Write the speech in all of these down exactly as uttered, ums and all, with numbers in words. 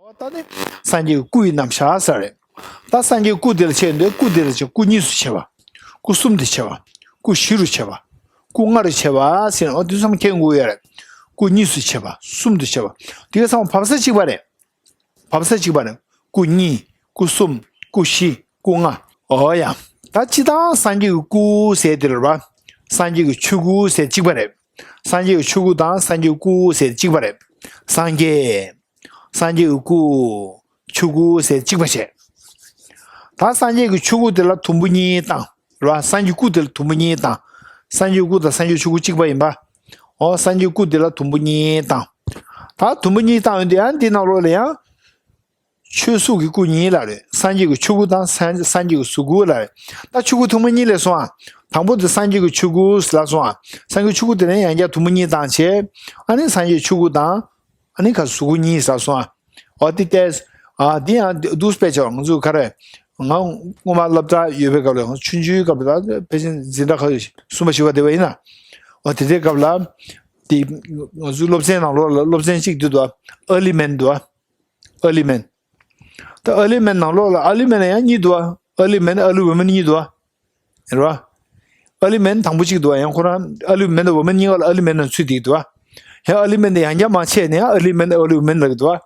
ད་ནི་སངས་རྒྱས་ཀྱི་སྐུ་ཡི་རྣམ་གཞག་ཟེར་རེད། ད་སངས་རྒྱས་སྐུ་དེ་ལ་ཕྱེ་འདོད། སྐུ་དེ་ལ་ཕྱེ། སྐུ་གཉིས་སུ་ཕྱེ་བ། སྐུ་གསུམ་དུ་ཕྱེ་བ། སྐུ་བཞི་རུ་ཕྱེ་བ། སྐུ་ལྔ་རུ་ཕྱེ་བ་ཟེར་ནས། འོ་དེ་ཚོ་མཁྱེན་དགོས་ཡོད་རེད། སྐུ་གཉིས་སུ་ཕྱེ་བ། གསུམ་དུ་ཕྱེ་བ། དེ་ག་ཚང་མ་བབས་ས་གཅིག་པ་རེད། བབས་ས་གཅིག་པ་རེད། སྐུ་གཉིས། སྐུ་གསུམ། སྐུ་བཞི། སྐུ་ལྔ། འོ་ཡ། ད་སྤྱིར་བཏང་སངས་རྒྱས་ཀྱི་སྐུ་ཟེར་དེ་རེད་པ། སངས་རྒྱས་ཀྱི་ཆོས་སྐུ་ཟེར་གཅིག་པ་རེད། སངས་རྒྱས་ཀྱི་ཆོས་སྐུ་དང་སངས་རྒྱས་ཀྱི་སྐུ་ཟེར་གཅིག་པ་རེད། སངས་རྒྱས། སངས་རྒྱས་ཀྱི་སྐུ། ཆོས་སྐུ་ཟེར་གཅིག་པ་བྱས། ད་སངས་རྒྱས་ཀྱི་ཆོས་སྐུ་དེ་ལ་དུམ་བུ་གཉིས་བཏང་། རེད་པ། སངས་རྒྱས་སྐུ་དེ་ལ་དུམ་བུ་གཉིས་བཏང་། སངས་རྒྱས་སྐུ་དང་སངས་རྒྱས་ཆོས་སྐུ་གཅིག་པ་ཡིན་པ། འོ་སངས་རྒྱས་སྐུ་དེ་ལ་དུམ་བུ་གཉིས་བཏང་། ད་དུམ་བུ་གཉིས་བཏང་ཡོང་དུས་ཡང་འདི་ནང་ལོགས་ལ་ཡང་ཆོས་གཟུགས་ཀྱི་སྐུ་གཉིས་ལབ་རེད། སངས་རྒྱས་ཀྱི་ཆོས་སྐུ་དང་སངས་སངས་རྒྱས་ཀྱི་གཟུགས་སྐུ་ལབ་རེད། ད་ཆོས་སྐུ་དུམ་བུ་གཉིས་ལབ་སོང་ཨ། དང་པོ་དེ་སངས་རྒྱས་ཀྱི་ཆོས་སྐུ་ལབ་སོང་ཨ། སངས་རྒྱས་ཆོས་སྐུ་དེ་ནས་ཡང་བསྐྱར་དུམ་བུ་གཉིས་བཏང་བྱས། ཨ་ནི་སངས་རྒྱས་ཆོས་སྐུ་དང་། ཨ་ནི་ག་གཟུགས་སྐུ་གཉིས་ལབ་སོང་ཨ། འོ་དེ་ལྟས། ཨ་དེ་ཡང་འདུག་སྤེལ་ཆོག་ང་ཚོ་ག་རེ། ང་སྔོན་མ་སློབ་གྲྭ་ཡོད་པའི་སྐབས་ལ། ང་ཆུང་ཆུང་སྐབས་ལ་ཕལ་ཆེར་འཛིན་གྲྭ་ཁག་གསུམ་པ་བཞི་པ་དེ་བ་ཡིན་ན། འོ་དེ་དེའི་སྐབས་ལ། དེ་ང་ཚོའི་སློབ་ཚན་ནང་ལོགས་ལ་སློབ་ཚན་གཅིག་འདུག་འདུག་ཨ་ཨར་ལི་མན་འདུག་ཨ། ཨར་ལི་མན། ད་ཨར་ལི་མན་ནང་ལོགས་ལ། ཨར་ལི་མན་ལ་ཡང་གཉིས་འདུག་ཨ། ཨར་ལི་མན། ཨར་ལི་ཝུ་མན་གཉིས་འདུག་ཨ། རེད་པ། ཨར་ལི་མན་དང་པོ་གཅིག་འདུག་ཨ། ཡང་ཁོ་རང་ཨར་ལི་མན་དང་ཝུ་མན་གཉིས་ཀ་ལ་ཨར་ལི་མན་ལ་ཚུད་དེ་འདུག་ཨ། ཡང་ཨར་ལི་མན་དེ་ཡང་བསྐྱར་མར་ཕྱེ་ནས་ཨར་ལི་མན། ཨར་ལི་ཝུ་མན་ལབ་ཀྱི་འདུག་ཨ།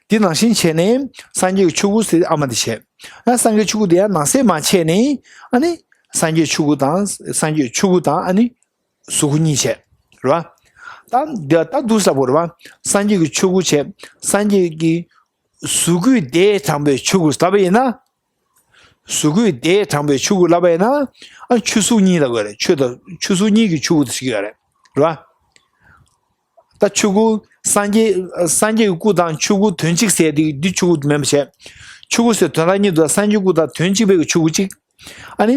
དེ་ནང་བཞིན་བྱས་ནས་སངས་རྒྱས་ཀྱི་ཆོས་སྐུ་ཟེར་ཨ་མ་དེ་བྱས། ཡང་སངས་རྒྱས་ཆོས་སྐུ་དེ་ཡང་ནང་གསེས་མར་ཕྱེ་ནས། ཨ་ནི་སངས་རྒྱས་ཆོས་སྐུ་དང་། སངས་རྒྱས་ཆོས་སྐུ་དང་། ཨ་ནི་གཟུགས་སྐུ་གཉིས་བྱས། རེད་པ། ད་འདི་ད་འདུག་ཟེར་བ་རེད་པ། སངས་རྒྱས་ཀྱི་ཆོས་སྐུ་བྱས། སངས་རྒྱས་ཀྱི་གཟུགས་སྐུས་འདས་དྲངས་པའི་ཆོས་སྐུ་ལབ་པ་ཡིན་ན། གཟུགས་སྐུས་འདས་དྲངས་པའི་ཆོས་སྐུ་ལབ་པ་ཡིན་ན། ཨ་ཆོས་གཟུགས་གཉིས་ལབ་དགོས་རེད། ཆོས་དང་ཆོས་གཟུགས་གཉིས་ཀྱི་ཆོས་སྐུ་དེ་ཞིག་ཡོད་རེད། རེད་པ། ད་ཆོས་སྐུ། སངས་རྒྱས། སངས་རྒྱས་ཀྱི་སྐུ་དང་ཆོས་སྐུ་དོན་གཅིག་ཟེར་དེ་འདི་ཆོས་སྐུ་མིན་པ་བྱས། ཆོས་སྐུ་ཟེར་དོན་དག་གཉིས་འདུག་སངས་རྒྱས་སྐུ་དང་དོན་གཅིག་པའི་གི་ཆོས་སྐུ་གཅིག་ཨ་ནི།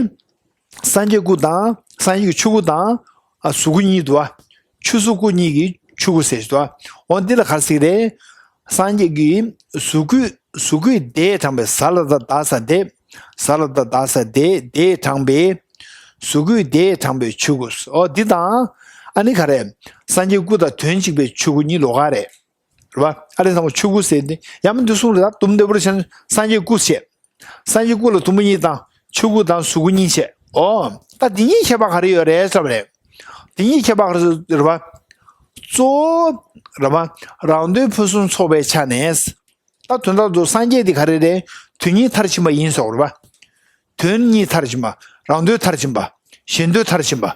སངས་རྒྱས་སྐུ་དང་། སངས་རྒྱས་ཀྱི་ཆོས་སྐུ་དང་། ཨ་གཟུགས་སྐུ་གཉིས་འདུག་པ། ཆོས་གཟུགས་སྐུ་གཉིས་ཀྱི་ཆོས་སྐུ་ཟེར་གྱི་འདུག་པ། འོ་འདི་ལ་ག་རེ་ཟེར་གྱི་རེད། སངས་རྒྱས་ཀྱི་གཟུགས་སྐུ། གཟུགས་སྐུས་འདས་དྲངས་པའི། ཟ་ལ་བཏགས་ཟ་འདས། ཟ་ལ་བཏགས་ཟ་འདས། འདས་དྲངས་པའི། གཟུགས་སྐུས་འདས་དྲངས་པའི་ཆོས་སྐུ། འོ་འདི་དང་། ཨ་ནི་ག་རེ། སངས་རྒྱས་སྐུ་དང་དོན་གཅིག་པའི་ཆོས་སྐུ་གཉིས་ལོགས་ཀ་རེད། རེད་པ། ཨ་རེ་ཚང་མ་ཆོས་སྐུ་ཟེར་ཏེ་ཡང་མིན་འདུག་གསུངས་རེད། ད་དུམ་བདེ་པོར་བྱས་ན་སངས་རྒྱས་སྐུ་བྱས། སངས་རྒྱས་སྐུ་ལ་དུམ་བུ་གཉིས་དང་། ཆོས་སྐུ་དང་གཟུགས་སྐུ་གཉིས་བྱས། འོ། ད་འདི་གཉིས་ཁྱད་པར་ག་རེ་ཡོད་རེད་ཟེར་བ་རེད། འདི་གཉིས་ཁྱད་པར་ག་རེ་རེད་པ། གཙོ་བོ་རེད་པ། རང་དོན་ཕུན་སུམ་ཚོགས་པའི་ཆ་ནས། ད་དོན་དག་ཏུ་སངས་རྒྱས་དེ་ག་རེ་རེད། དོན་གཉིས་མཐར་ཕྱིན་པ་ཡིན་ཟེར་བ་རེད་པ། དོན་གཉིས་མཐར་ཕྱིན་པ། རང་དོན་མཐར་ཕྱིན་པ། གཞན་དོན་མཐར་ཕྱིན་པ།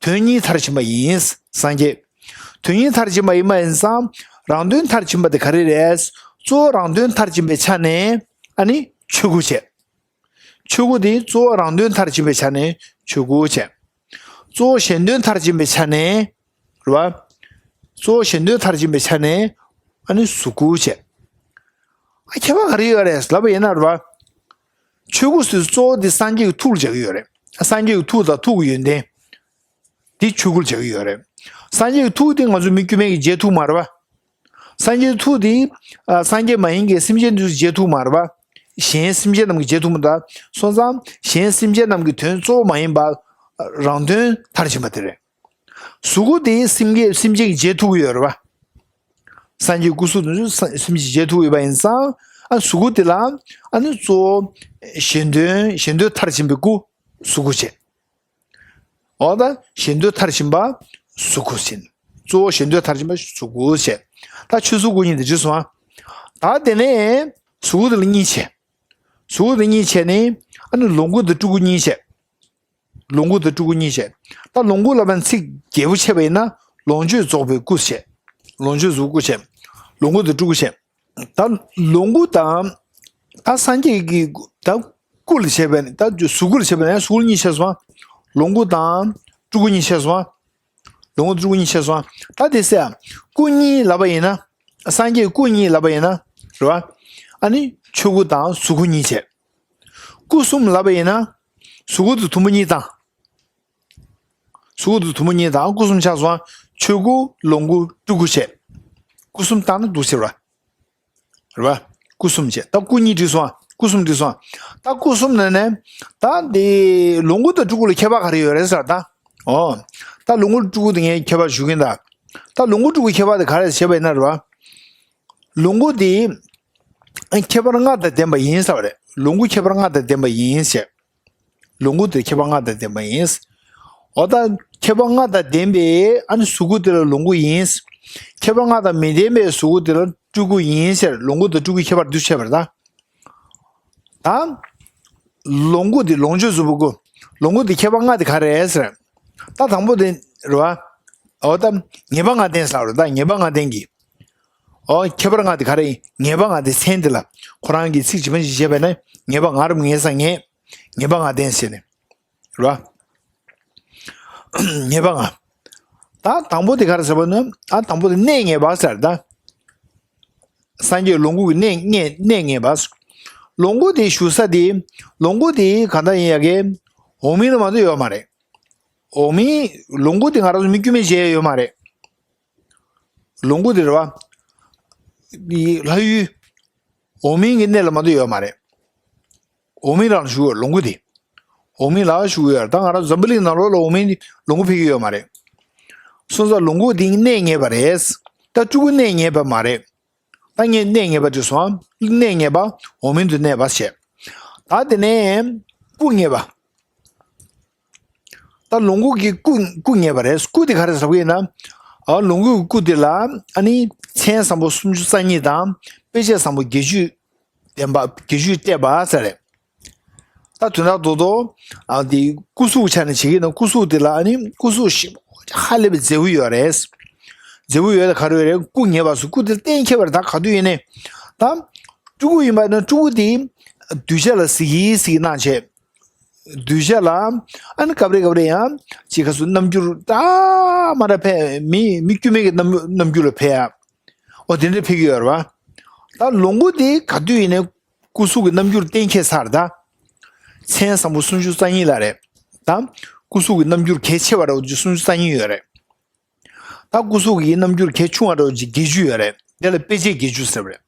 དོན་གཉིས་མཐར་ཕྱིན་པ་ཡིན། སངས་རྒྱས། དོན་གཉིས་མཐར་ཕྱིན་པ་ཡིན་པ་ཡིན་ཙང་། རང་དོན་མཐར་ཕྱིན་པ་དེ་ག་རེ་རེད། གཙོ་བོ་རང་དོན་མཐར་ཕྱིན་པའི་ཆ་ནས། ཨ་ནི་ཆོས་སྐུ་བྱས། ཆོས་སྐུ་དེ་གཙོ་བོ་རང་དོན་མཐར་ཕྱིན་པའི་ཆ་ནས་ཆོས་སྐུ་བྱས། གཙོ་བོ་གཞན་དོན་མཐར་ཕྱིན་པའི་ཆ་ནས། རེད་པ། གཙོ་བོ་གཞན་དོན་མཐར་ཕྱིན་པའི་ཆ་ནས། ཨ་ནི་གཟུགས་སྐུ་བྱས། ཨ་ཁྱད་པར་ག་རེ་ཡོད་རེད་ལབ་པ་ཡིན་ན་རེད་པ། ཆོས་སྐུ་ཟེར་གཙོ་བོ་དེ་སངས་རྒྱས་ཀྱི་ཐུགས་ལ་བྱ་གི་ཡོད་རེད། སངས་རྒྱས་ཀྱི་ཐུགས་དང་ཐུགས་ཀྱི་ཡོན་ཏན། དེ་ཆོས་སྐུ་ལ་བྱ་གི་ཡོད་རེད། སངས་རྒྱས་ཀྱི་ཐུགས་དེ་ང་ཚོ་མི་དཀྱུས་མའི་གི་རྗེས་ཐུགས་མ་རེད་པ། སངས་རྒྱས་ཀྱི་ཐུགས་དེ། ཨ་སངས་རྒྱས་མ་ཡིན་གྱི་སེམས་ཅན་དེ་ཚོའི་རྗེས་ཐུགས་མ་རེད་པ། གཞན་སེམས་ཅན་རྣམས་ཀྱི་རྗེས་ཐུགས་མ་རེད། སོང་ཙང་གཞན་སེམས་ཅན་རྣམས་ཀྱི་དོན་གཙོ་བོ་མ་ཡིན་པ། རང་དོན་མཐར་ཕྱིན་པ་དེ་རེད། གཟུགས་སྐུ་དེ་སེམས་ཀྱི་སེམས་ཅན་གྱི་རྗེས་ཐུགས་ཡོད་རེད་པ། སངས་རྒྱས་སྐུ་གཟུགས་དེ་ཚོ་སེམས་ཀྱི་རྗེས་ཐུགས་ཡོད་པ་ཡིན་ཙང་། ཨ་གཟུགས་སྐུ་དེ་ལ། ཨ་ནི་གཙོ་བོ་གཞན་དོན་གཞན་དོན་མཐར་ཕྱིན་པའི་སྐུ་གཟུགས་སྐུ་བྱས། འོ་ད་གཞན་དོན་མཐར་ཕྱིན་པ་གཟུགས་སྐུ་ཟེར། གཙོ་བོ་གཞན་དོན་མཐར་ཕྱིན་པ་གཟུགས་སྐུ་ཟེར། ད་ཆོས་གཟུགས་སྐུ་གཉིས་དེ་འགྲིག་སོང་ཨ། ད་དེ་ནས་གཟུགས་སྐུ་དེ་ལ་གཉིས་བྱས། གཟུགས་སྐུ་དེ་གཉིས་བྱས་ནས། ཨ་ནི་ལོངས་སྐུ་དང་སྤྲུལ་སྐུ་གཉིས་བྱས། ལོངས་སྐུ་དང་སྤྲུལ་སྐུ་གཉིས་བྱས། ད་ལོངས་སྐུ་ལབ་པའི་ཚིག་རྒྱས་པོ་བྱས་པ་ཡིན་ན་ལོངས་སྤྱོད་རྫོགས་པའི་སྐུ་བྱས། ལོངས་སྤྱོད་རྫོགས་སྐུ་བྱས། ལོངས་སྐུ་དང་སྤྲུལ་སྐུ་བྱས། ད་ལོངས་སྐུ་དང་། ད་སངས་རྒྱས་ཀྱི་ད་སྐུ་ལ་བྱས་པ་ཡིན་ན། ད་གཟུགས་སྐུ་ལ་བྱས་པ་ཡིན་ན་གཟུགས་སྐུ་གཉིས་བྱས་སོང་། ལོངས་སྐུ་དང་སྤྲུལ་སྐུ་གཉིས་བྱས་སོང་། ལོངས་སྐུ་དང་སྤྲུལ་སྐུ་གཉིས་བྱས་སོང་། ད་དེ་ཚེ་སྐུ་གཉིས་ལབ་པ་ཡིན་ན། སངས་རྒྱས་སྐུ་གཉིས་ལབ་པ་ཡིན་ན། རེད་པ། ཨ་ནི་ཆོས་སྐུ་དང་གཟུགས་སྐུ་གཉིས་བྱས། སྐུ་གསུམ་ལབ་པ་ཡིན་ན། གཟུགས་སྐུ་དེ་དུམ་བུ་གཉིས་བཏང་། གཟུགས་སྐུ་དེ་དུམ་བུ་གཉིས་བཏང་། སྐུ་གསུམ་ཆགས་སོང་། ཆོས་སྐུ་ལོངས་སྐུ་སྤྲུལ་སྐུ་བྱས། སྐུ་གསུམ་བཏང་ན་འདུག་ཟེར་བ། རེད་པ། སྐུ་གསུམ་བྱས། ད་སྐུ་གཉིས་འགྲིག་སོང་། སྐུ་གསུམ་འགྲིག་སོང་། ད་སྐུ་གསུམ་ནང་ནས། ད་འདི་ལོངས་སྐུ་དང་སྤྲུལ་སྐུ་ལ་ཁྱད་པར་ག་རེ་ཡོད་རེད་ཟེར་ད། འོ། ད་ལོངས་སྐུ་སྤྲུལ་སྐུ་དེ་ངས་ཁྱད་པར་ཞུ་གིན་ད། ད་ལོངས་སྐུ་སྤྲུལ་སྐུ་ཁྱད་པར་དེ་ག་རེ་བྱས་པ་ཡིན་ན་རེད་པ། ལོངས་སྐུ་དེ། ཨ་ཁྱད་པར་ལྔ་དང་ལྡན་པ་ཡིན་ཟེར་བ་རེད། ལོངས་སྐུ་ཁྱད་པར་ལྔ་དང་ལྡན་པ་ཡིན་ཞེས། ལོངས་སྐུ་དེ་ཁྱད་པར་ལྔ་དང་ལྡན་པ་ཡིན། འོ་ད་ཁྱད་པར་ལྔ་དང་ལྡན་པའི་ཨ་ནི་གཟུགས་སྐུ་དེ་ལ་ལོངས་སྐུ་ཡིན། ཁྱད་པར་ལྔ་དང་མི་ལྡན་པའི་གཟུགས་སྐུ་དེ་ལ་སྤྲུལ་སྐུ་ཡིན་ཟེར། ལོངས་སྐུ་དང་སྤྲུལ་སྐུ་ཁྱད་པར་འདུ་བྱས་པར་ད། ད་ལོངས་སྐུ་དེ་ལོངས་སྤྱོད་རྫོགས་པའི་སྐུ། ལོངས་སྐུ་དེ་ཁྱད་པར་ལྔ་དེ་ག་རེ་རེད་ཟེར། ད་དང་པོ་དེ་རེད་བ། འོ་ད་ངེས་པ་ལྔ་ལྡན་ཟེར་བ་རེད། ད་ངེས་པ་ལྔ་ལྡན་གྱི། ཨོ་ཁྱད་པར་ལྔ་དེ་ག་རེ་ཡིན། ངེས་པ་ལྔ་དེ་མཚན་དེ་ལ་ཁོ་རང་གི་ཚིག་ཇི་མ་ཇི་བྱས་པས་ན་ངེས་པ་ང་རུ་ངེས་ས་ངེས། ངེས་པ་ལྔ་ལྡན་ཟེར་ནས། རེད་བ། ངེས་པ་ལྔ། ད་དང་པོ་དེ་ག་རེ་ཟེར་བ་ན། ཨ་དང་པོ་དེ་གནས་ངེས་པ་ཟེར་ད། སངས་རྒྱས་ལོངས་སྐུ་གི་གནས་གནས་གནས་ངེས་པ། ལོངས་སྐུ་དེ་བཞུགས་ས་དེ། ལོངས་སྐུ་དེ་གང་ལྟར་ཡིན་ཡ་གི། འོག་མིན་ལ་མ་གཏོགས་ཡོད་མ་རེད། འོག་མིན། ལོངས་སྐུ་དེ་ང་རང་ཚོ་མི་དཀྱུས་མས་མཇལ་ཡ་ཡོད་མ་རེད། ལོངས་སྐུ་དེ་རེད་བ། འདི་ལྷ་ཡུལ། འོག་མིན་གྱི་གནས་ལ་མ་གཏོགས་ཡོད་མ་རེད། འོག་མིན་རང་ལ་བཞུགས་ཡོད་ལོངས་སྐུ་དེ། འོག་མིན་ལ་བཞུགས་ཡོད། ད་ང་རང་འཛམ་བུ་གླིང་ནང་ལོགས་ལ་འོག་མིན་ལོངས་སྐུ་ཕེབས་ཀྱི་ཡོད་མ་རེད། སོང་ཙང་ལོངས་སྐུ་དེ་གནས་ངེས་པ་རེད། ད་སྤྲུལ་སྐུ་གནས་ངེས་པ་མ་རེད། ད་ངས་གནས་ངེས་པ་དེ་སོང་། གནས་ངེས་པ། འོག་མིན་དུ་གནས་པ་བྱས། ད་དེ་ནས་སྐུ་ངེས་པ། ད་ལོངས་སྐུ་གི་སྐུ་སྐུ་ངེས་པ་རེད། སྐུ་དེ་ག་རེ་ཟེར་གི་ཡིན་ན། ཨ་ལོངས་སྐུ་གི་སྐུ་དེ་ལ་ཨ་ནི་མཚན་བཟང་པོ་སུམ་ཅུ་རྩ་གཉིས་དང་དཔེ་བྱད་བཟང་པོ་བརྒྱད་ཅུ་ལྡན་པ། བརྒྱད་ཅུ་བསྟན་པ་ཟེར་རེད། ད་དོན་དག་རྡོག་རྡོག་ཨ་དེ་སྐུ་གཟུགས་ཆ་ནས་བྱེད་ཀྱི་ཡིན་ན། སྐུ་གཟུགས་དེ་ལ་ཨ་ནི་སྐུ་གཟུགས་ཞིག་ཧ་ལས་པའི་མཛེས་པོ་ཡོད་རེད། མཛེས་པོ་ཡོད་ད་ག་རེ་ཡོད་རེད། སྐུ་ངེས་པ་སོ། སྐུ་དེ་གཏན་འཁེལ་བ་རེད། ད་ག་དུས་ཡིན་ནའི། ད་སྤྲུལ་སྐུ་ཡིན་པ་ན་སྤྲུལ་སྐུ་དེ་གདུལ་བྱ་ལ་གཟིགས་ཀྱིན་གཟིགས་ཀྱིན་གནང་བྱས། གདུལ་བྱ་ལ་ཨ་ནི་སྐབས་རེ་སྐབས་རེ་ཡང་ཅིག་ག་སུ་རྣམ་འགྱུར་ད་མ་ར་ཕེབས། མི་མི་དཀྱུས་མའི་གི་རྣམ་རྣམ་འགྱུར་ལ་ཕེབས་ཡ། འོ་དེ་འདྲ་ཕེབས་ཀྱི་ཡོད་རེད་བ། ད་ལོངས་སྐུ་དེ་ག་དུས་ཡིན་ནའི་སྐུ་གཟུགས་ཀྱི་རྣམ་འགྱུར་གཏན་འཁེལ་ཚར། ད་མཚན་བཟང་པོ་སུམ་ཅུ་རྩ་གཉིས་ལ་རེད། ད་སྐུ་གཟུགས་ཀྱི་རྣམ་འགྱུར་གལ་ཆེ་བ་རེད། འོ་དེ་སུམ་ཅུ་རྩ་གཉིས་ཡོད་རེད། ད་སྐུ་གཟུགས་ཀྱི་རྣམ་འགྱུར་གལ་ཆུང་བ་རེད། འོ་དེ་བརྒྱད་ཅུ་ཡོད་རེད། དེ་ལ་དཔེ་བྱད་བརྒྱད་ཅུ་ཟེར་བ་རེད།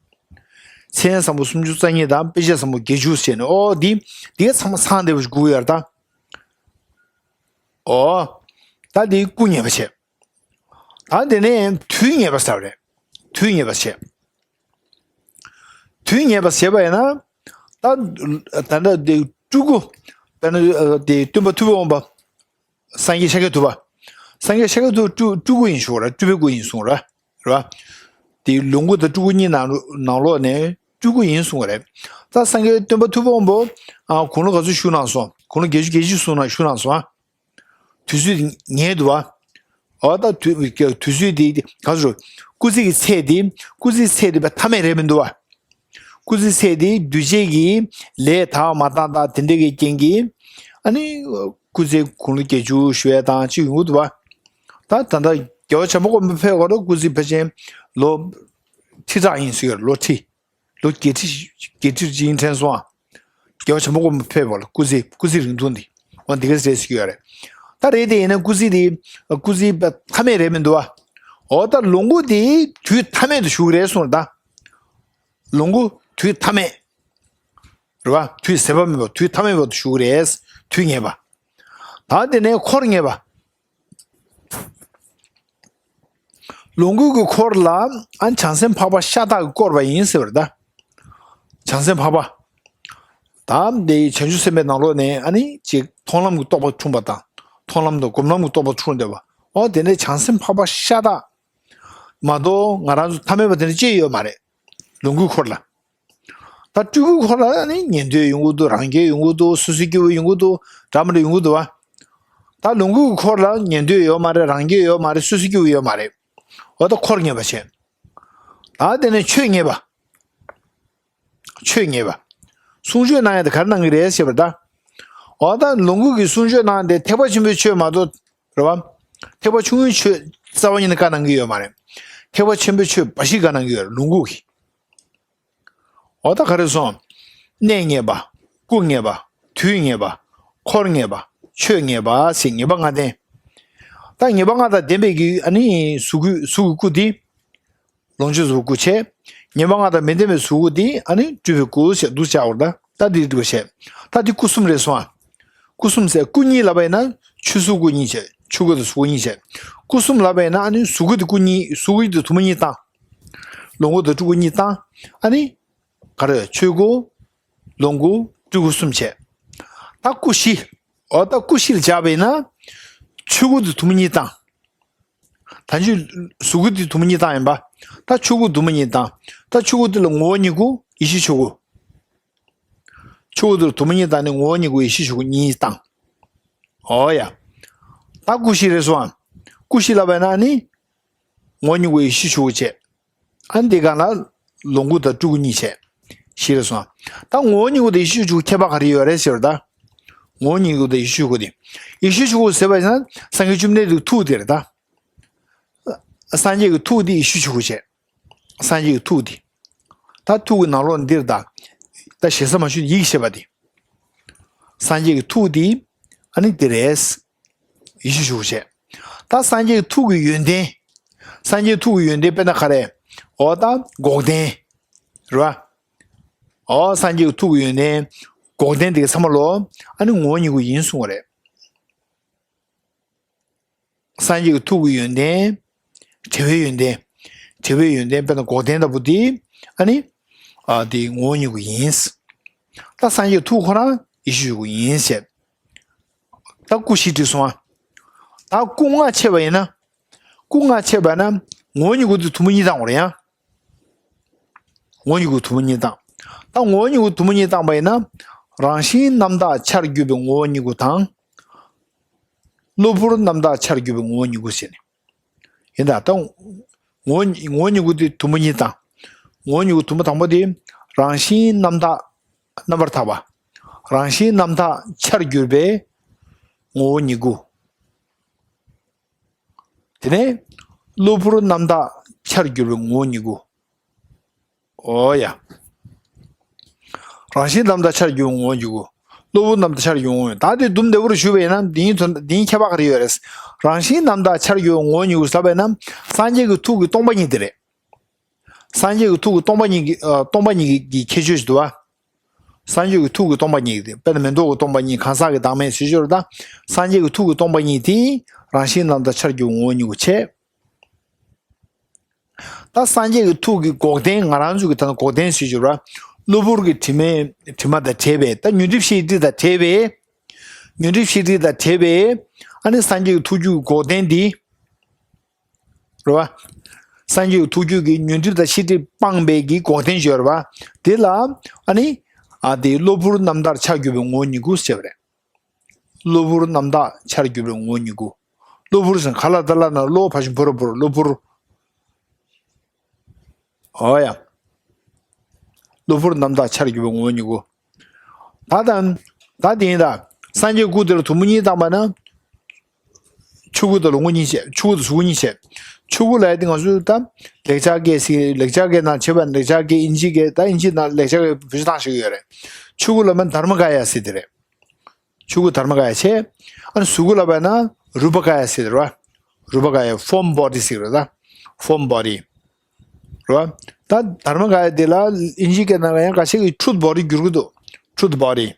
མཚན་བཟང་པོ་སུམ་ཅུ་རྩ་གཉིས་དང་དཔེ་བྱད་བཟང་པོ་བརྒྱད་ཅུ་བྱས་ནས། ཨོ་འདི་འདི་ག་ཚང་མ་ཚང་བདེ་པོ་ཞིག་དགོས་ཡོད་རེད་ད། ཨོ། ད་འདི་སྐུ་ངེས་པ་བྱས། ད་དེ་ནས་དུས་ངེས་པ་ཟེར་བ་རེད། དུས་ངེས་པ་བྱས། དུས་ངེས་པ་བྱས་པ་ཡིན་ན། ད་ད་ལྟ་དེ་སྤྲུལ་སྐུ། དཔེར་ན་དེ་སྟོན་པ་ཐུབ་པའི་དབང་པོ། སངས་རྒྱས་ཤཱཀྱ་ཐུབ་པ། སངས་རྒྱས་ཤཱཀྱ་ཐུབ་སྤྲུལ་སྤྲུལ་སྐུ་ཡིན་གསུངས་རེད། སྤྲུལ་པའི་སྐུ་ཡིན་གསུངས་རེད། རེད་བ། དེ་ལོངས་སྐུ་དང་སྤྲུལ་སྐུ་གཉིས་ནང་ནང་ལོགས་ནས་སྤྲུལ་སྐུ་ཡིན་གསུངས་རེད། ད་སངས་རྒྱས་སྟོན་པ་ཐུབ་པའི་དབང་པོ། ཨ་དགུང་ལོ་ག་ཚོད་བཞུགས་གནང་སོང་། དགུང་ལོ་བརྒྱད་ཅུ་གྱ་བཞི་བཞུགས་གནང་བཞུགས་གནང་སོང་ཨ། དུས་ཚོད་དེ་ཉལ་འདུག་བ། འོ་ད་དུས་དུས་ཚོད་དེ་ག་ཚོད། སྐུ་ཚེ་གི་ཚད་དེ། སྐུ་ཚེའི་ཚད་དེ་བས་མཐའ་མེད་རེད་མི་འདུག་བ། སྐུ་ཚེའི་ཚད་དེ་གདུལ་བྱའི་གི་ལས་དག་མ་དག་དང་དེ་འདྲ་གི་རྐྱེན་གྱིས། ཨ་ནི་སྐུ་ཚེ་དགུང་ལོ་བརྒྱད་ཅུ་ཞུ་ཡས་དང་ཅིག་ཡོང་གི་འདུག་བ། ད་ད་ལྟ་རྒྱལ་བ་བྱམས་པ་མགོན་པོ་ཕེབས་སྐབས་སྐུ་ཚེ་ཕལ་ཆེར་ལོ་ཁྲི་ཕྲག་ཡིན་ཟེར་གྱི་ཡོད་རེད། ལོ་ཁྲི། ལོ་བརྒྱད་ཁྲི་བརྒྱད་ཁྲི་ཅིག་ཡིན་དྲན་སོང་ཨ། རྒྱལ་བ་བྱམས་པ་མགོན་པོ་ཕེབས་པ་ལ་སྐུ་ཚེ་སྐུ་ཚེ་རིང་ཐུང་འདི། འོ་འདི་ག་རེད་ཟེར་གྱི་ཡོད་རེད། ད་རེད་དེ་ཡིན་ན་སྐུ་ཚེ་འདི་སྐུ་ཚེ་མཐའ་མེད་རེད་མི་འདུག་བ། འོ་ད་ལོངས་སྐུ་འདི་དུས་མཐའ་མེད་དུ་བཞུགས་རེད་གསུངས་རེད་ད། ལོངས་སྐུ་དུས་མཐའ་མེད། རེད་བ། དུས་ཟད་པ་མེད་པ། དུས་མཐའ་མེད་པ་དུ་བཞུགས་རེད། དུས་ངེས་པ། ད་དེ་ནས་འཁོར་ངེས་པ། ལོངས་སྐུ་གི་འཁོར་ལ་ཨ་བྱང་སེམས་འཕགས་པ་ཤ་སྟག་གིས་བསྐོར་བ་ཡིན་ཟེར་བ་རེད་ད། བྱང་སེམས་འཕགས་པ། ད་འདི་བྱང་ཆུབ་སེམས་དཔའི་ནང་ལོགས་ནས་ཨ་ནི་ཅིག་མཐོང་ལམ་གྱི་རྟོགས་པ་འཁྲུངས་པ་དང་། མཐོང་ལམ་དང་སྒོམ་ལམ་གྱི་རྟོགས་པ་འཁྲུངས་བསྡད་པ། འོ་དེ་ནས་བྱང་སེམས་འཕགས་པ་ཤ་སྟག་མ་གཏོགས་ང་རང་ཚོ་ཐ་མལ་པ་དེ་འདྲ་ཅི་ཡོད་མ་རེད། ལོངས་སྐུའི་འཁོར་ལ། ད་སྤྲུལ་སྐུའི་འཁོར་ལ་ནི་ཉན་ཐོས་ཡོང་གི་འདུག་རང་རྒྱལ་ཡོང་གི་འདུག་སོ་སོའི་སྐྱེ་བོ་ཡོང་གི་འདུག་འདྲ་མི་འདྲ་ཡོང་གི་འདུག་བ། ད་ལོངས་སྐུའི་འཁོར་ལ་ཉན་ཐོས་ཡོད་མ་རེད། རང་རྒྱལ་ཡོད་མ་རེད། སོ་སོའི་སྐྱེ་བོ་ཡོད་མ་རེད། འོ་ད་འཁོར་ངེས་པ་བྱས། ད་དེ་ནས་ཆོས་ངེས་པ། ཆོས་ངེས་པ། གསུང་ཆོས་གནང་ཡ་དེ་ག་རེ་གནང་གི་རེད་ཞེས་པ་ད། འོ་ད་ལོངས་སྐུ་གི་གསུང་ཆོས་གནང་དེ་ཐེག་པ་ཆེན་པོའི་ཆོས་མ་གཏོགས། རེད་བ། ཐེག་པ་ཆུང་ངུའི་ཆོས་རྩ་བ་ཉིད་ནས་བཀའ་གནང་གི་ཡོད་མ་རེད། ཐེག་པ་ཆེན་པོའི་ཆོས་འབའ་ཞིག་བཀའ་གནང་གི་ཡོད་རེད་ལོངས་སྐུ་གིས། འོ་ད་ག་རེ་སོང་། གནས་ངེས་པ། སྐུ་ངེས་པ། དུས་ངེས་པ། འཁོར་ངེས་པ། ཆོས་ངེས་པ་ཞེས་ངེས་པ་ལྔ་ལྡན། ད་ངེས་པ་ལྔ་དང་ལྡན་པའི་གི་ཨ་ནི་གཟུགས་སྐུ་གཟུགས་ཀྱི་སྐུ་དེ། ལོངས་སྤྱོད་རྫོགས་པའི་སྐུ་བྱས། ངེས་པ་ལྔ་དང་མི་ལྡན་པའི་གཟུགས་སྐུ་དེ་ཨ་ནི་སྤྲུལ་པའི་སྐུ་ཞེས་འདུག་བྱ་བར་ད་ད་འདི་འདུག་བྱས། ད་འདི་སྐུ་གསུམ་རེད་སོང་ཨ། སྐུ་གསུམ་ཟེར་སྐུ་གཉིས་ལབ་པ་ཡིན་ན་ཆོས་གཟུགས་སྐུ་གཉིས་བྱས། ཆོས་སྐུ་དང་གཟུགས་སྐུ་གཉིས་བྱས། སྐུ་གསུམ་ལབ་པ་ཡིན་ན་ཨ་ནི་གཟུགས་སྐུ་དེ་སྐུ་གཉིས་གཟུགས་སྐུ་དེ་དུ་མ་གཉིས་བཏང་། ལོངས་སྐུ་དང་སྤྲུལ་སྐུ་གཉིས་བཏང་། ཨ་ནི། ག་རེ། ཆོས་སྐུ། ལོངས་སྐུ། སྤྲུལ་སྐུ་གསུམ་བྱས། ད་སྐུ་བཞི། འོ་ད་སྐུ་བཞི་ལ་སྦྱར་བ་ཡིན་ན། ཆོས་སྐུ་དེ་དུམ་བུ་གཉིས་བཏང་། ད་ཅི་གཟུགས་སྐུ་དེ་དུམ་བུ་གཉིས་བཏང་ཡིན་པ། ད་ཆོས་སྐུ་དུམ་བུ་གཉིས་བཏང་། ད་ཆོས་སྐུ་དེ་ལ་ངོ་བོ་ཉིད་སྐུ། ཡེ་ཤེས་ཆོས་སྐུ། ཆོས་སྐུ་དེ་ལ་དུམ་བུ་གཉིས་བཏང་ནས་ངོ་བོ་ཉིད་སྐུ། ཡེ་ཤེས་ཆོས་སྐུ་གཉིས་བཏང་། འོ་ཡ། ད་སྐུ་བཞི་རེད་སོང་ཨ། སྐུ་བཞི་ལབ་པ་ཡིན་ན་ནི། ངོ་བོ་ཉིད་སྐུ། ཡེ་ཤེས་ཆོས་སྐུ་བྱས། ཨ་ནི་དེ་ག་ལ་ལོངས་སྐུ་དང་སྤྲུལ་སྐུ་གཉིས་བྱས། བཞི་རེད་སོང་། ད་ངོ་བོ་ཉིད་སྐུ་དང་ཡེ་ཤེས་ཆོས་སྐུ་ཁྱད་པར་ག་རེ་ཡོད་རེད་ཟེར་བ་ད། ངོ་བོ་ཉིད་སྐུ་དང་ཡེ་ཤེས་ཆོས་སྐུ་དེ། ཡེ་ཤེས་ཆོས་སྐུ་ཟེར་བ་ཡིན་ན་སངས་རྒྱས་བཅོམ་ལྡན་འདས་ཀྱི་ཐུགས་དེ་རེད་ད། སངས་རྒྱས་ཀྱི་ཐུགས་དེ་ཡེ་ཤེས་ཆོས་སྐུ་བྱས། སངས་རྒྱས་ཀྱི་ཐུགས་དེ། ད་ཐུགས་ཀྱི་ནང་ལོགས་འདིར་ད། ད་ཞེ་ས་མ་ཞུ་ཡིད་ཤེས་པ་དེ། སངས་རྒྱས་ཀྱི་ཐུགས་དེ། ཨ་ནི་དེ་རེད། ཡེ་ཤེས་ཆོས་སྐུ་བྱས། ད་སངས་རྒྱས་ཀྱི་ཐུགས་ཀྱི་ཡོན་ཏན། སངས་རྒྱས་ཀྱི་ཐུགས་ཀྱི་ཡོན་ཏན་དཔེར་ན་ག་རེ། འོ་ད་འགོག་བདེན། རེད་བ། འོ་སངས་རྒྱས་ཀྱི་ཐུགས་ཀྱི་ཡོན་ཏན། འགོག་བདེན་དེ་ག་ཚང་མ་ལོ། ཨ་ནི་ངོ་བོ་ཉིད་སྐུ་ཡིན་གསུངས་པ་རེད། སངས་རྒྱས་ཀྱི་ཐུགས་ཀྱི་ཡོན་ཏན། བྲལ་བའི་ཡོན་ཏན། བྲལ་བའི་ཡོན་ཏན་དཔེར་ན་འགོག་བདེན་ལྟ་བུ་དེ། ཨ་ནི། ཨ་དེ་ངོ་བོ་ཉིད་སྐུ་ཡིན། ད་སངས་རྒྱས་ཐུགས་ཁོ་རང་ཡེ་ཤེས་ཆོས་སྐུ་ཡིན་ཞེས། ད་སྐུ་བཞི་བྲིས་སོང་ཨ། ད་སྐུ་ལྔ་ཕྱེ་བ་ཡིན་ན། སྐུ་ལྔ་ཕྱེ་བ་ན་ངོ་བོ་ཉིད་སྐུ་དེ་དུམ་བུ་གཉིས་བཏང་བ་རེད་ཡ། ངོ་བོ་ཉིད་སྐུ་དུམ་བུ་གཉིས་བཏང་། ད་ངོ་བོ་ཉིད་སྐུ་དུམ་བུ་གཉིས་བཏང་པ་ཡིན་ན། རང་བཞིན་རྣམ་དག་འཆར་གྱུར་པའི་ངོ་བོ་ཉིད་སྐུ་དང་། གློ་བུར་རྣམ་དག་འཆར་གྱུར་པའི་ངོ་བོ་ཉིད་སྐུ་ཟེར་ནས། ཡིན་ད་ད། ངོ་བོ་ངོ་བོ་ཉིད་སྐུ་དེ་དུམ་བུ་གཉིས་བཏང་། ངོ་བོ་ཉིད་སྐུ་དུམ་བུ་དང་པོ་དེ། རང་བཞིན་རྣམ་དག་རྣམ་པར་དག་པ། རང་བཞིན་རྣམ་དག་འཆར་གྱུར་པའི་ངོ་བོ་ཉིད་སྐུ། དེ་ནས་གློ་བུར་རྣམ་དག་འཆར་གྱུར་པའི་ངོ་བོ་ཉིད་སྐུ། འོ་ཡ། རང་བཞིན་རྣམ་དག་འཆར་གྱུར་པའི་ངོ་བོ་ཉིད་སྐུ། གློ་བུར་རྣམ་དག་འཆར་གྱུར་པའི་ངོ་བོ་ཉིད། ད་དེ་དུམ་བདེ་བོར་ཞུ་བས་ན་འདིའི་དོན་འདིའི་ཁྱད་པར་ག་རེ་ཡོད་རེད། རང་བཞིན་རྣམ་དག་འཆར་གྱུར་པའི་ངོ་བོ་ཉིད་སྐུ་ཟེར་བས་ན། སངས་རྒྱས་ཀྱི་ཐུགས་ཀྱི་སྟོང་པ་ཉིད་དེ་རེད། སངས་རྒྱས་ཀྱི་ཐུགས་ཀྱི་སྟོང་པ་ཉིད་ཀྱི་ཨ་སྟོང་པ་ཉིད་ཀྱི་ཁྱད་ཆོས་ཤིག་འདུག་བ། སངས་རྒྱས་ཀྱི་ཐུགས་ཀྱི་སྟོང་པ་ཉིད་ཀྱི་དཔེར་ན་མེ་ཏོག་གི་སྟོང་པ་ཉིད། གང་ཟག་གི་བདག་མེད་ཟེར་ཞོར་ད། སངས་རྒྱས་ཀྱི་ཐུགས་ཀྱི་སྟོང་པ་ཉིད་དེ་རང་བཞིན་རྣམ་དག་འཆར་གྱུར་ངོ་བོ་ཉིད་སྐུ་བྱས། ད་སངས་རྒྱས་ཀྱི་ཐུགས་ཀྱི་འགོག་བདེན། ང་རང་ཚོ་གི་ད་ལྟ་འགོག་བདེན་ཟེར་ཞོར་བ། གློ་བུར་གྱི་དྲི་མས་དྲི་མ་དང་བྲལ་བའི་ད་ཉོན་སྒྲིབ་ཤེས་སྒྲིབ་དང་བྲལ་བའི། ཉོན་སྒྲིབ་ཤེས་སྒྲིབ་དང་བྲལ་བའི། ཨ་ནི་སངས་རྒྱས་ཀྱི་ཐུགས་རྒྱུད་ཀྱི་འགོག་བདེན་འདི། རེད་བ། སངས་རྒྱས་ཀྱི་ཐུགས་རྒྱུད་ཀྱི་ཉོན་སྒྲིབ་དང་ཤེས་སྒྲིབ་སྤངས་པའི་གི་འགོག་བདེན་ཡོད་རེད་བ། དེ་ལ་ཨ་ནི། ཨ་དེ་གློ་བུར་རྣམ་དག་འཆར་གྱུར་པའི་ངོ་བོ་ཉིད་སྐུ་ཟེར་བ་རེད། གློ་བུར་རྣམ་དག་འཆར་གྱུར་པའི་ངོ་བོ་ཉིད་སྐུ། གློ་བུར་ཟེར་ག་ལ་ད་ལ་ན་གློ་བ་བཞིན་བུར་བུར་གློ་བུར། འོ་ཡ། གློ་བུར་རྣམ་དག་འཆར་གྱུར་པའི་ངོ་བོ་ཉིད་སྐུ། ད་དང་། ད་དེ་ཡིན་ད། སངས་རྒྱས་སྐུ་དེ་ལ་དུམ་བུ་གཉིས་བཏང་པ་ན། ཆོས་སྐུ་དང་ལོངས་སྐུ་གཉིས་བྱས། ཆོས་སྐུ་དང་གཟུགས་སྐུ་གཉིས་བྱས། ཆོས་སྐུ་ལ་ཡ་དེ་ང་ཚོས་ད། ལེགས་སྦྱར་སྐད་ཟེར། ལེགས་སྦྱར་སྐད་ནང་བྱས་པ་ན་ལེགས་སྦྱར་སྐད་ཨིན་ཇི་སྐད། ད་ཨིན་ཇི་ནང་ལེགས་སྦྱར་སྐད་བེད་སྤྱོད་བཏང་བཞག་གི་ཡོད་རེད། ཆོས་སྐུ་ལ་མ་དྷརྨ་ཀ་ཡ་ཟེར་དེ་རེད། ཆོས་སྐུ་དྷརྨ་ཀ་ཡ་བྱས། ཨ་ནི་གཟུགས་སྐུ་ལབ་པ་ན་རུ་པ་ཀ་ཡ་ཟེར་རེད་བ། རུ་པ་ཀ་ཡ་ཕོརམ་བོ་ཌི་ཟེར་རེད་ད། ཕོརམ་བོ་ཌི། རེད་བ། ད་དྷརྨ་ཀ་ཡ་དེ་ལ་ཨིན་ཇི་སྐད་ནང་ལ་ཡང་ཁ་ཤས་ཀྱིས་ཊུ་རུ་ཐི་བོ་ཌི་བསྒྱུར་གྱི་འདུག་ཊུ་རུ་ཐི་བོ་ཌི།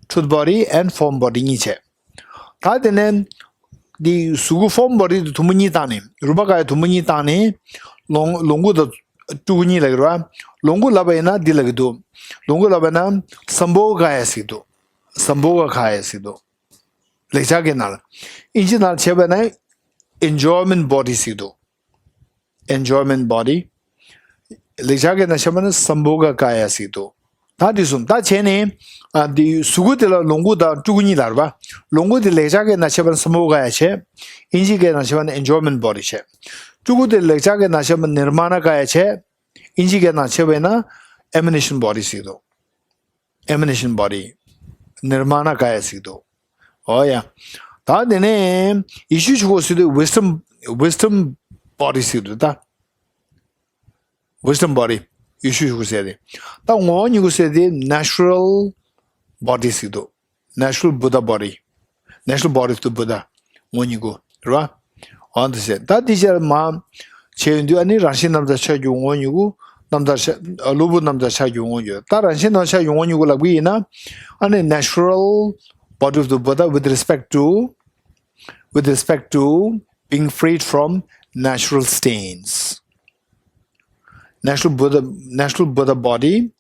ཊུ་རུ་ཐི་བོ་ཌི་ཨེན་ཕོརམ་བོ་ཌི་གཉིས་བྱས། ད་དེ་ནས། འདི་གཟུགས་སྐུ་ཕོརམ་བོ་ཌི་དེ་དུམ་བུ་གཉིས་བཏང་ནས། རུ་པ་ཀ་ཡ་དུམ་བུ་གཉིས་བཏང་ནས། ལོངས་ལོངས་སྐུ་དང་སྤྲུལ་སྐུ་གཉིས་ལབ་ཀྱི་རེད་བ། ལོངས་སྐུ་ལབ་པ་ཡིན་ན་འདི་ལབ་ཀྱི་འདུག་ལོངས་སྐུ་ལབ་པ་ན་སམ་བྷོ་ག་ཀ་ཡ་ཟེར་གྱི་འདུག་སམ་བྷོ་ག་ཀ་ཡ་ཟེར་གྱི་འདུག་ལེགས་སྦྱར་སྐད་ནང་ལ། ཨིན་ཇི་ནང་ལ་བྱས་པ་ན་ཨེན་ཇོའི་མེན་ཊི་བོ་ཌི་ཟེར་གྱི་འདུག་ཨེན་ཇོའི་མེན་ཊི་བོ་ཌི། ལེགས་སྦྱར་སྐད་ནང་བཤད་པ་ན་སམ་བྷོ་ག་ཀ་ཡ་ཟེར་གྱི་འདུག་ད་དེ་གསུམ་ད་བྱས་ནས། ཨ་འདི་གཟུགས་སྐུ་དེ་ལ་ལོངས་སྐུ་དང་སྤྲུལ་སྐུ་གཉིས་ལབ་རེད་པ། ལོངས་སྐུ་དེ་ལེགས་སྦྱར་སྐད་ནང་བཤད་པ་ན་སམ་བྷོ་ག་ཀ་ཡ་བྱས། ཨིན་ཇི་སྐད་ནང་བཤད་པ་ན་ཨེན་ཇོའི་མེན་ཊི་བོ་ཌི་བྱས། སྤྲུལ་སྐུ་དེ་ལེགས་སྦྱར་སྐད་ནང་བཤད་པ་ན་ནིར་མ་ཎ་ཀ་ཡ་བྱས། ཨིན་ཇི་སྐད་ནང་བཤད་པ་ཡིན་ན་ཨེ་མི་ནེ་ཤན་བོ་ཌི་ཟེར་གྱི་འདུག་ཨེ་མི་ནེ་ཤན་བོ་ཌི། ནིར་མ་ཎ་ཀ་ཡ་ཟེར་གྱི་འདུག་འོ་ཡ། ད་དེ་ནས་ཡེ་ཤེས་ཆོས་སྐུ་ཟེར་དུས་ཝིས་ཌམ། ཝིས་ཌམ་བོ་ཌི་ཟེར་གྱི་འདུག་ད། ཝིས་ཌམ་བོ་ཌི། ཡེ་ཤེས་ཆོས་སྐུ་ཟེར་ཏེ། ད་ངོ་བོ་ཉིད་སྐུ་ཟེར་ཏེ་ནེ་ཅུ་རལ་བོ་ཌི་ཟེར་གྱི་འདུག Natural Buddha body. Natural body of the Buddha. ངོ་བོ་ཉིད་སྐུ། རེད་བ། འོ་འདི་ཟེར། ད་འདི་ཕྱིར་མ་བྱས་ཡོང་དུས་ཨ་ནི་རང་བཞིན་རྣམ་དག་འཆར་གྱུར་ངོ་བོ་ཉིད་སྐུ། རྣམ་དག་འཆར། གློ་བུར་རྣམ་དག་འཆར་གྱུར་ངོ་བོ་ཉིད་སྐུ། ད་རང་བཞིན་རྣམ་དག་འཆར་གྱུར་ངོ་བོ་ཉིད་སྐུ་ལབ་ཀྱི་ཡིན་ན། ཨ་ནི་natural body of the Buddha with respect to, with respect to being freed from natural stains. Natural Buddha, natural Buddha body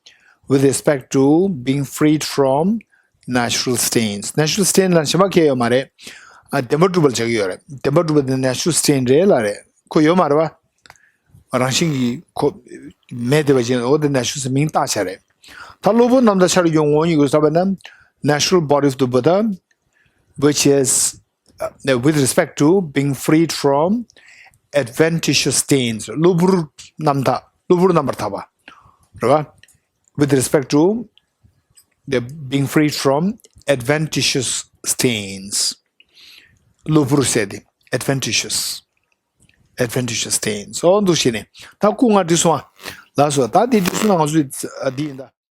with respect to being freed from natural stains. Natural stain ལ་ཞེ་མ་ཁེལ་ཡོད་མ་རེད། ཨ་བདེན་པ་སྒྲུབ་པར་བྱ་གི་ཡོད་རེད། བདེན་པ་སྒྲུབ་པ་དེ་natural stain རེད་ལ་རེད། ཁོ་ཡོད་མ་རེད་བ། རང་བཞིན་གྱིས་ཁོ་མེད་བསྡད་པ་ཅན་འོ་དེ་natural stain མིང་བཏགས་བྱ་རེད། ད་གློ་བུར་རྣམ་དག་ཆ་རུ་ཡོང་ངོ་ཡིན་དགོས་ས་བས་ན། natural bodies དུ་བ་ད་which is uh, with respect to being freed from adventitious stains གློ་བུར་རྣམ་དག་གློ་བུར་རྣམ་པར་དག་པ་རེད་བ། with respect to the being freed from adventitious stains གློ་བུར་ཟེར་དེ་adventitious adventitious stains འོ་འདུག་བྱས་ནས་ད་སྐུ་ང་འདི་སོང་ཨ། ལགས་སོ། ད་འདི་འདི་སོང་ན་ང་ཚོས་འདི་ཡིན་ད།